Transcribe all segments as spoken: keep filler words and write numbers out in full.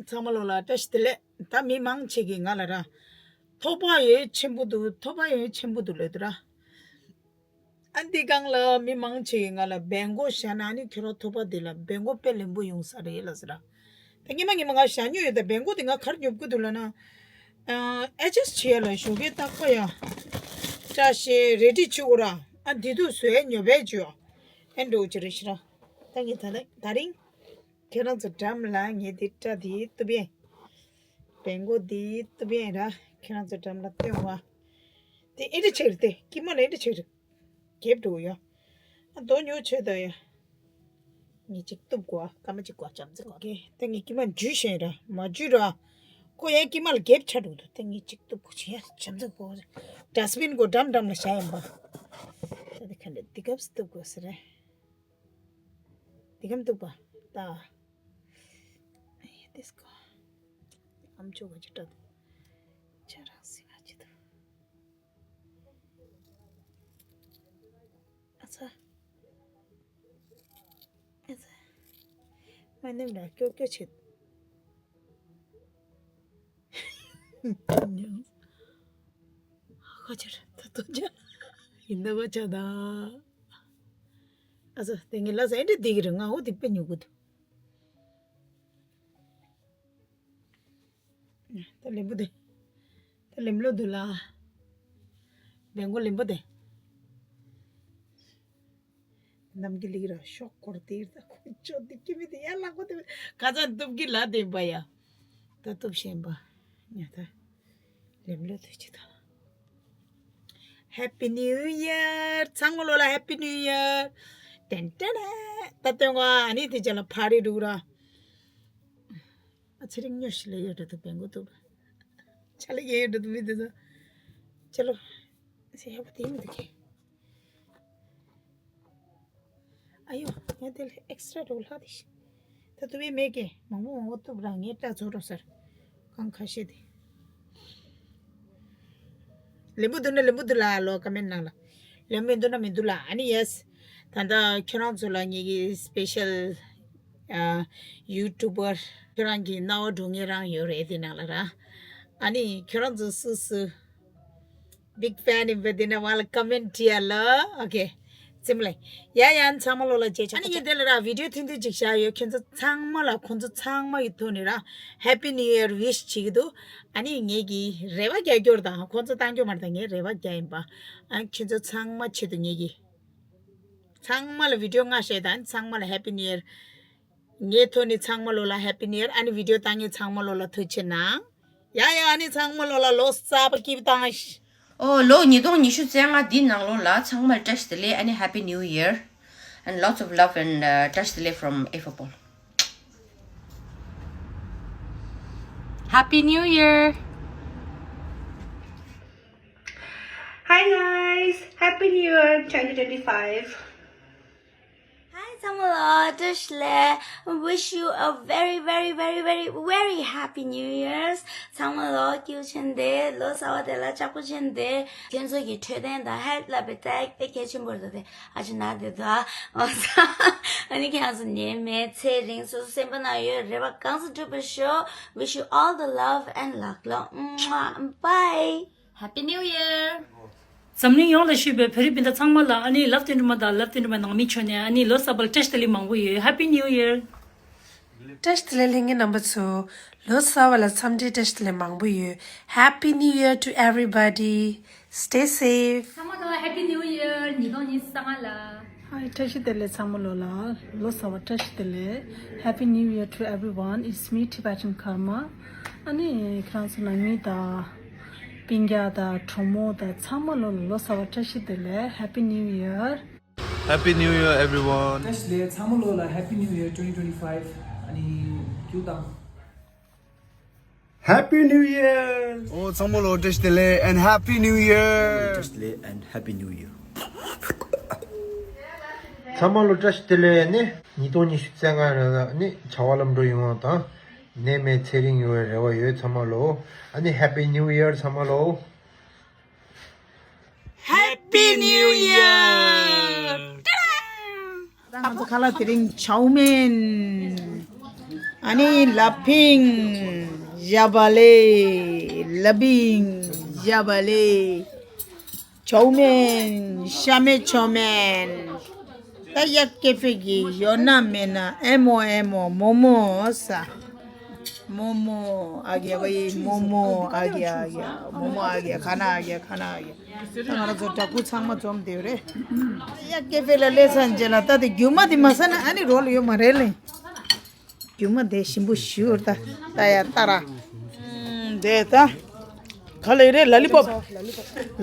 ཚང་མ་ལོ་ལ་བཀྲ་ཤིས་བདེ་ལེགས། ད་མི་མང་ཆེ་གི་ང་ལ་ར། ཐོབ་པ་ཡོད་ཆེན་པོ་འདུག་ཐོབ་པ་ཡོད་ཆེན་པོ་འདུག་ལོས་འདུག་ར། ཨ་འདི་སྒང་ལ་མི་མང་ཆེ་གི་ང་ལ་བེང་གོ་བཞག་ན་ཨ་ནི་ཁྱོད་རང་ཐོབ་པ་འདི་ལ་བེང་གོ་དཔེ་ལེན་པོ་ཡོང་ས་རེད་ལ་ཟེར་ར། ད་ཉི་མ་ཉི་མ་ང་བཞག་མྱོང་ཡོད། ད་བེང་གོ་འདི་ང་གར་ཉོབ་གི་འདུག་ལ་ན། ཨ་ཨེ་ཇེ་སི་བྱེད་ཡ་ལ་ཞོགས་ཀས་རྟག་པ་ཡ། བཀྲ་ཤིས་རེ་ཌི་བྱུག་ར། ཨ་འདི་དུས་བཟོས་ཉོབ་པའི་བྱུག་ཨེ་འགྲོ་ཅི་རེད་ཤི་ར། ད་ངས་ད་ད་ད་རིང་། ཁྱེད་རང་ཚོ་འགྲམ་ལ་ངས་འདི་སྐྲ་འདི་གཏུབ་ཡས། བེང་གོ་འདི་གཏུབ་ཡས་ར། ཁྱེད་རང་ཚོ་འགྲམ་ལ་སྟོན་བ། དེ་ཨེ་འདྲ་ཆེ་རེད་དེ། དཀྱིལ་མ་ལ་ཨེ་འདྲ་ཆེ་རེད། རྒྱབ་འགྲོ་ཡ། ཨ་མདོ་ཉོ་ཆེ་ད་ཡ། ངས་ཅིག་གཏུབ་དགོས། སྐར་མ་གཅིག་དགོས། བྱམས་བརྩེ་དགོས་ཀྱི། དེ་ངས་དཀྱིལ་མ་འཇུས་ཤེས་ར་མ་འཇུས་ར། ཁོ་ཡང་དཀྱིལ་མ་ལ་རྒྱབ་ཆ་འགྲོ་འདུག་དེ་ངས་ཅིག་གཏུབ་དགོས་ཆེ་ཡ། བྱམས་བརྩེ་དགོས། ཌ་སི་བིན་གོ་འགྲམ་འགྲམ་ལ་བཞག་ཡིན་པ། ད་དེ་ཁ་འདྲ་འདི་སྐབས་སུ་གཏུབ་དགོས་ཟེར་རེད། འདི་གམ་འདུག་པ། ད། ཨེ་དེ་སྐོ། ཨམ་ཅོག་ག་ཅི་སྤྲད། ཆ་རང་སི་ང་ཅི་འདུག་ཨ་ཚ། ཨ་ཚ། མ་ནེམ་ར་ཀྱོ་ཀྱོ་ཆེ། ཉང་། ཁ་ཆེར་ད་ཏོ་ཅ། ཡིན་ད་བ་ཅ་ད། ཨ་ཙི་དེ་ངས་ལ་ཟ་ཨེ་འདྲ་བསྡད་ཀྱི་རེད། ང་འོ་དེ་དཔེ་ཉོ་གི་འདུག་ད་ལེན་པོ་དེ། ད་ལེན་ལོ་འདུག་ལ། ལེན་གོ་ལེན་པོ་དེ། ནམ་གི་ལིག་ར་ཤོག་སྐོར་དེ་ད་ཁོ་ཅོ་དེ་ཀི་མི་དེ་ཡ་ལག་པ་དེ་ག་ཚ་འདུག་གི་ལ་དེ་པ་ཡ། ད་སྟོབས་ཞན་པ། ཉ་ད། ལེམ་ལོ་དུ་ཅི་ད། Happy New Year. ཚང་མ་ལོ་ལ་Happy New Year. ཏན་ཏན་ད་སྟོན་ག་ཨ་ནི་དེ་ཅ་ལ་ཕ་རི་རུ་ར། ཨ་ཚེ་རིང་ཉོ་ཞི་ལེ་ཡོད་འགྲོ་འདུག་བེང་གོ་འདུག་ཆ་ལེ་ཡོད་འགྲོ་འདུག་མི་དེ་ཚོ། ཅ་ལོ། སེ་ཡ་པ་དེ་མི་འདུག་གི། ཨ་ཡོ། ང་དེ་ལ་ཨེག་སི་ཊ་ར་འགྲོ་ལྷག་དེ་ཤི། ད་དུ་བའི་མེད་ཀི། མང་པོ་མང་པོ་གཏུབ་ར་ངས་སྐྲ་ཚོ་རོ་སར། གང་ཁ་ཤས་དེ། ལེམ་བུ་འདུག་ན་ལེམ་བུ་འདུག་ལ་ལོ་ཀ་མེན་ནང་ལ། ལེམ་བུ་འདུག་ན་མི་འདུག་ལ། ཨ་ནི་ཡེ་སི། ད་ལྟ་ཁྱོད་རང་ཚོ་ལ་ངེད་ཀྱི་སི་པེ་ཤལ་ཡུ་ཊུ་བར་ཁྱོད་རང་གི་རྣ་བ་འགྲོ་ངེས་རང་ཡོད་རེད་དེ་ནང་ལ་ར། ཨ་ནི་ཁྱོད་རང་ཚོ་སུ་སུ། Big fan ཡིན་པ་འདི་ནས་ཝེལ་ཀམ་མེན་ཊི་ཡ་ལ། ཨོ་ཁེ། ཙིམ་ལེ། ཡ་ཡ་ཚང་མ་ལོ་ལ་རྗེས་ཆོག་ཨ་ནི་ངས་དེ་ལ་ར་བི་ཌི་ཡོ་ཐུང་ཐུང་ཅིག་བཞག་ཡོད། ཁྱོད་ཚོ་ཚང་མ་ལ་ཁོང་ཚོ་ཚང་མ་ཡི་ཐོག་ནས་ར་Happy New Year wish བྱེད་ཀྱི་འདུག་ཨ་ནི་ངེད་ཀྱི་རེ་བ་རྒྱག་རྒྱུར་དང་ཁོང་ཚོ་བཏང་རྒྱུ་མ་རེད་ད། ངས་རེ་བ་རྒྱག་ཡིན་པ། ཨ་ཁྱོད་ཚོ་ཚང་མ་ཆེད་དུ་ངེད་ཀྱི་ཚང་མ་ལ་བི་ཌི་ཡོ་ང་བཤད་དང་ཚང་མ་ལ་Happy New Year། ངའི་ཐོག་ནས་ཚང་མ་ལོ་ལ་Happy New Year། ཨ་ནི་བི་ཌི་ཡོ་བཏང་མཁན་ཚང་མ་ལོ་ལ་ཐུགས་ཆེ་གནང་། ཡ་ཡ། ཨ་ནི་ཚང་མ་ལོ་ལ་ལོ་གསར་པ་སྐྱིད་པོ་བཏང་ཤིག་ཨོ་ལོ་ཉིས་སྟོང་ཉི་ཤུ་རྩ་ལྔ་འདི་ནང་ལོ་ལ་ཚང་མར་བཀྲ་ཤིས་བདེ་ལེགས། ཨ་ནི་Happy New Year and lots of love and uh, བཀྲ་ཤིས་བདེ་ལེགས from ཨེ་ཕོ་པོལ། Happy New Year. Hi guys, Happy New Year twenty twenty-five. Hi ཚང་མ་ལ་བཀྲ་ཤིས་བདེ་ལེགས། Wish you a very very very very very happy New Year's. ཚང་མ་ལ་སྐྱིད་པོ་བྱུང་སྟེ་ལོ་གསར་པ་དེ་ལ་ལྕགས་པོ་བྱུང་སྟེ་ཁྱེད་ཚོ་གི་འཕྲོད་བསྟེན་དང་ཧེལ་ཐི་ལ་དཔེ་དེ་དཔེ་གལ་ཆེན་པོ་རེད་དེ། ཨ་ཅེ་ན་དེ་དོ་ཨ། ཨ་ནི་ཁྱེད་རང་ཚོ་ནད་མེད་ཚེ་རིང་སོ་སོ་སེམས་པ་ན་ཡོད་རེ་བ་གང་ཚ་འགྲུབ་པར་ཤོག Wish you all the love and luck ལོ། Bye. Happy New Year. འཛམ་གླིང་ཡོངས་ལ་བཞུགས་པའི་བོད་རིགས་སྤུན་ཟླ་ཚང་མ་ལ་ཨ་ནི་ལབ་སྟོན་འགྲོ་མ་དང་ལབ་སྟོན་འགྲོ་མ་ནང་མི་ཆོ་ནས་ཨ་ནི་ལོ་གསར་པར་བཀྲ་ཤིས་བདེ་ལེགས་མང་པོ་ཡོད། Happy New Year. བཀྲ་ཤིས་བདེ་ལེགས་ལྷན་རྒྱས་རྣམ་པ་ཚོ། ལོ་གསར་པ་ལ་འཚམས་འདྲི་བཀྲ་ཤིས་བདེ་ལེགས་མང་པོ་ཡོད། Happy New Year to everybody. Stay safe. ཚང་མ་ལ་Happy New Year ཉིས་སྟོང་ཉི་ཤུ་རྩ་ལྔ་ལ། ཧའི་བཀྲ་ཤིས་བདེ་ལེགས་ཚང་མ་ལོ་ལ། ལོ་གསར་པ་བཀྲ་ཤིས་བདེ་ལེགས། Happy New Year to everyone. It's me Tibetan Karma. ཨ་ནི་ཁྱེད་རང་ཚོ་ནང་མི་དང་སྤུན་ཀྱག་དང་གྲོགས་མོ་དང་ཚང་མ་ལོ་ལ་ལོ་གསར་པ་བཀྲ་ཤིས་བདེ་ལེགས། Happy New Year. Happy New Year everyone. བཀྲ་ཤིས་བདེ་ལེགས་ཚང་མ་ལོ་ལ། Happy New Year twenty twenty-five. ཨ་ནི་རྒྱུ་དང་Happy New Year. ཨོ་ཚང་མ་ལོ་བཀྲ་ཤིས་བདེ་ལེགས་and Happy New Year. བཀྲ་ཤིས་བདེ་ལེགས་and Happy New Year. ཚང་མ་ལོ་བཀྲ་ཤིས་བདེ་ལེགས། ནི་ཉིས་སྟོང་ཉི་ཤུ་རྩ་ལྔ་ནི་བྱ་བ་ལམ་འགྲོ་ཡོང་བ་དང་ནད་མེད་ཚེ་རིང་ཡོང་བའི་རེ་བ་ཡོད་ཚང་མ་ལོ། ཨ་ནི་Happy New Year ཚང་མ་ལོ། Happy New Year. ད་ང་ཚོ་ཁ་ལག་དེ་རིང་ཆའོ་མེན། ཨ་ནི་ལ་ཕིང་ཞ་བ་ལེ། ལ་ཕིང་ཞ་བ་ལེ། ཆའོ་མེན། ཤ་མེད་ཆའོ་མེན། ད་ཡ་ཀེ་ཧྥེ་གི་ཡོད་ན་མེད་ན་ཨེ་མོ་ཨེ་མོ་མོ་མོ་ཟ། མོ་མོ་ཨ་གི་ཨ་གི་མོ་མོ་ཨ་གི་ཨ་གི་མོ་མོ་ཨ་གི་ཁ་ན་ཨ་གི་ཁ་ན་ཨ་གི། ང་རང་ཚོ་འདྲ་སྐུ་ཚང་མ་འཛོམས་བསྡད་ཡོད་རེད། ཡ་ཀེ་ཧྥེ་ལ་སླེབས་ཚར་རྗེས་ལ་ད་དེ་རྒྱུ་མ་དེ་མ་ཟ་ན་ཨ་ནི་རོལ་ཡོད་མ་རེད་ལེ། རྒྱུ་མ་དེ་ཞིམ་པོ་ཞུ་ད། ད་ཡ་ད་ར། ཨུམ་དེ་ད། ག་ལེ་རེད། ལ་ལི་པོབ།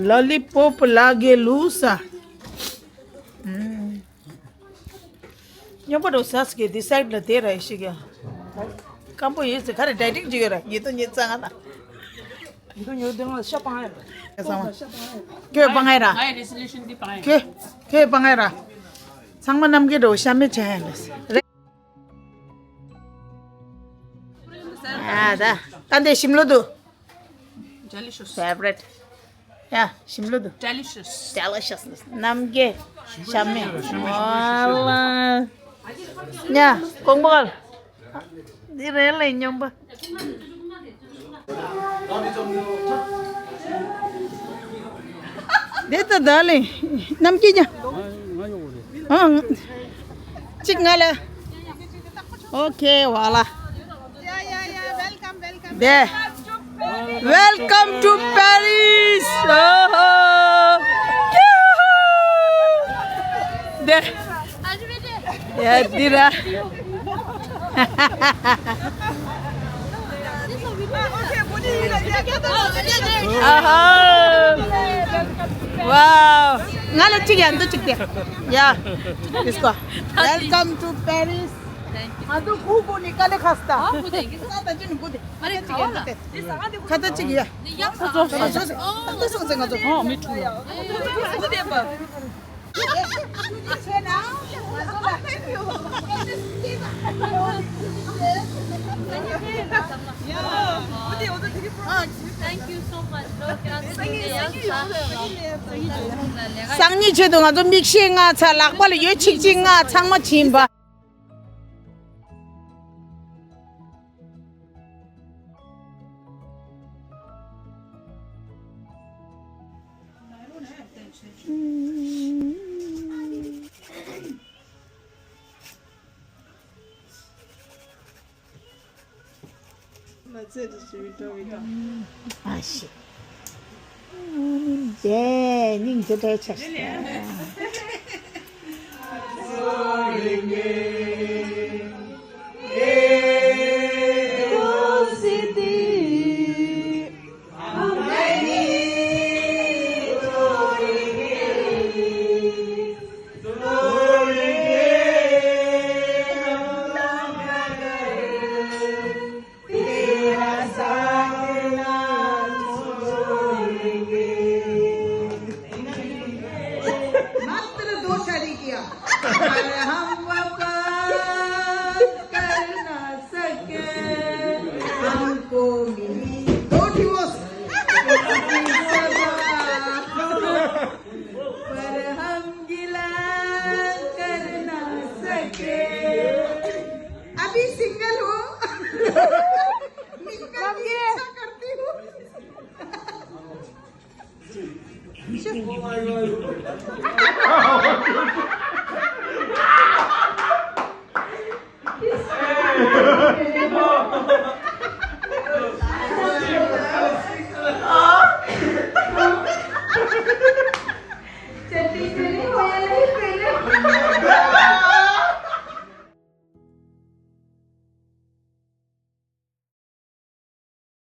ལ་ལི་པོབ་ལ་གེ་ལུ་ས། ཨུམ། སྨྱོན་པ་འགྲོ་ཟ་ཟ་གི་འདི་སའིཌ་ལ་དེ་ར་ཡེ་ཤི་གི། སྐམ་པོ་ཡིན་ཟེར་ག་རེ་ཌའི་ཊིང་བྱེད་ཀྱི་ར་ཉིས་སྟོང་ཉི་ཤུ་རྩ་ལྔ་ད། ཉིས་སྟོང་ཉི་ཤུ་རྩ་ལྔ་ཤ་སྤང་ཡ་ར། ཁྱོད་སྤང་ཡ་ར། ང་ཡི་རེ་སོ་ལུ་ཤན་འདི་སྤང་ཡ། ཁྱོད་ཁྱོད་སྤང་ཡ་ར། ཚང་མ་རྣམ་རྒྱལ་འགྲོ་ཤ་མེད་བྱ་ཡ་ལ་ཟེར། ཨ་ད་ད་འདི་ཞིམ་ལོ་འདུག Delicious. Favorite. ཡ་ཞིམ་ལོ་འདུག Delicious. Delicious. རྣམ་རྒྱལ་ཤ་མེད། ཝ་ལ། ཡ་ཀོང་པོ་གལ། འདི་རེད་ལེ་སྨྱོན་པ། འདི་ལྟ་ད་ལེ། རྣམ་སྐྱིད་ཉ། ཨང་། གཅིག་ང་ལ། ཨོ་ཁེ་ཝ་ལ། Yeah, yeah, yeah. Welcome, welcome. འདི། Welcome to Paris. ཨོ་ཧོ། འདི། ཡ་འདི་ར། ཨ་ཧ། ཝའོ། ང་ལ་གཅིག་ཡ་འདི་གཅིག་སྟེར། ཡ། This one. Welcome to Paris. Thank you. ང་ཚོ་ཁུག་པོ་ནི་ཀ་ལེ་ཁ་སྟ། ཨ་ཁུག་དེ་གི་ས་ད་ཅི་ནི་ཁུག་དེ། ཨ་རེ་ཁ་བ་ལ། ཁ་ད་གཅིག་ཡ། ནི་ཡག་ས། ཁ་ད་སོང་ཟེར་ང་ཚོ། ཨོ་མི་ཁྲུ་ལ། ཁུག་དེ་པ། Thank you so much. སང་ཉིན་ཆེད་དུ་ང་ཚོ་མིག་ཤེལ་ལྔ་ཚ་ལག་པ་ལ་ཡོད་ཆིག་ཆིག་ལྔ་ཚང་མ་བྱིན་པ། ཨ་ཤི། དེ་སྙིང་རྗེ་བྲལ་ཆགས་སོང་། मात्र दो शादी किया, पर हम वफा कर ना सके। हमको मिली दो डिवोर्स, पर हम गिला कर ना सके। अभी सिंगल हूँ। मिलकर भी अच्छा करती हूँ।